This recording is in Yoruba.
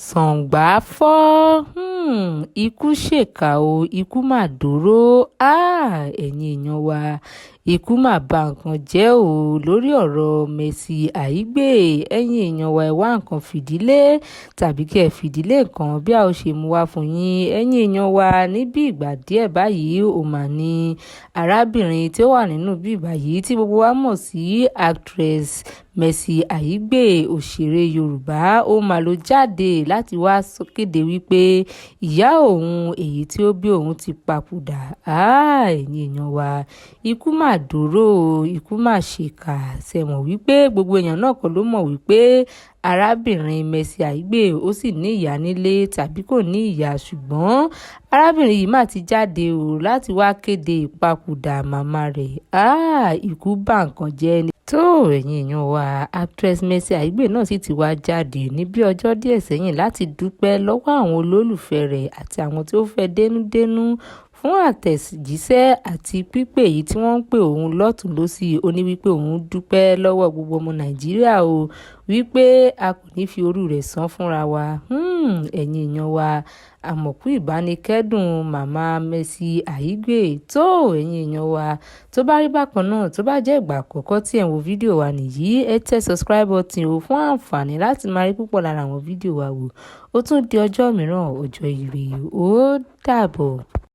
Sàngbà fọ́ ikú ṣèkà ó, ikú mà dọ̀rọ̀. Ẹ̀yin èèyàn wa, ikú mà ba nǹkan jẹ́ o lórí ọ̀rọ̀ Mercy Aigbe. Ẹ̀yin èèyàn wa, ẹ wá nǹkan fìdí lé tàbí kí ẹ fìdí lé nǹkan bí a ó ṣe mú wá fún yín. Ẹ̀yin èèyàn wa, níbi ìgbà díẹ̀ báyìí, ó mà ní arábìnrin tí ó wà nínú bíbá yìí tí gbogbo wa mọ̀ sí actress Mercy Aigbe, òṣèré Yorùbá, ó mà ló jáde láti wá kéde wípé ìyá òun, èyí tí ó bí òun, ti papòdà. Ẹ̀yin èèyàn wa, ikú mà dọ̀rọ̀ o, ikú mà ṣèkà. Ṣe mọ̀ wípé gbogbo èèyàn náà kọ́ ló mọ̀ wípé arábìnrin Mercy Aigbe ó sì ní ìyá nílé tàbí kò ní ìyá? Ṣùgbọ́n arábìnrin yìí mà ti jáde o láti wá kéde ìpapòdà màmá rẹ̀. Ikú bà nǹkan jẹ́ ni. Tó, ẹ̀yin èèyàn wa, actress Mercy Aigbe náà sì ti wá jáde ní bí ọjọ́ díẹ̀ sẹ́yìn láti dúpẹ́ lọ́wọ́ àwọn olólùfẹ́ rẹ̀ àti àwọn tí ó fẹ́ dénúdénú fún àtẹ̀jíṣẹ́ àti pípè èyí tí wọ́n ń pè òun lọ́tùn lósì. Ó ní wípé òun dúpẹ́ lọ́wọ́ gbogbo ọmọ Nàìjíríà o, wípé a kò ní fi òru rẹ̀ san fúnra wa. Ẹ̀yin èèyàn wa, àmọ̀kù ìbánikẹ́dùn màmá Mercy Aigbe. Tó, ẹ̀yin èèyàn wa, tó bá rí bákan náà, tó bá jẹ́ ìgbà àkọ́kọ́ tí ẹ̀ ń wo fídíò wa nìyí, ẹ tẹ subscribe button o fún àǹfààní láti máa rí púpọ̀ lára àwọn fídíò wa wò. Ó tún di ọjọ́ mìíràn, ọjọ́ ire, ó dàbọ̀.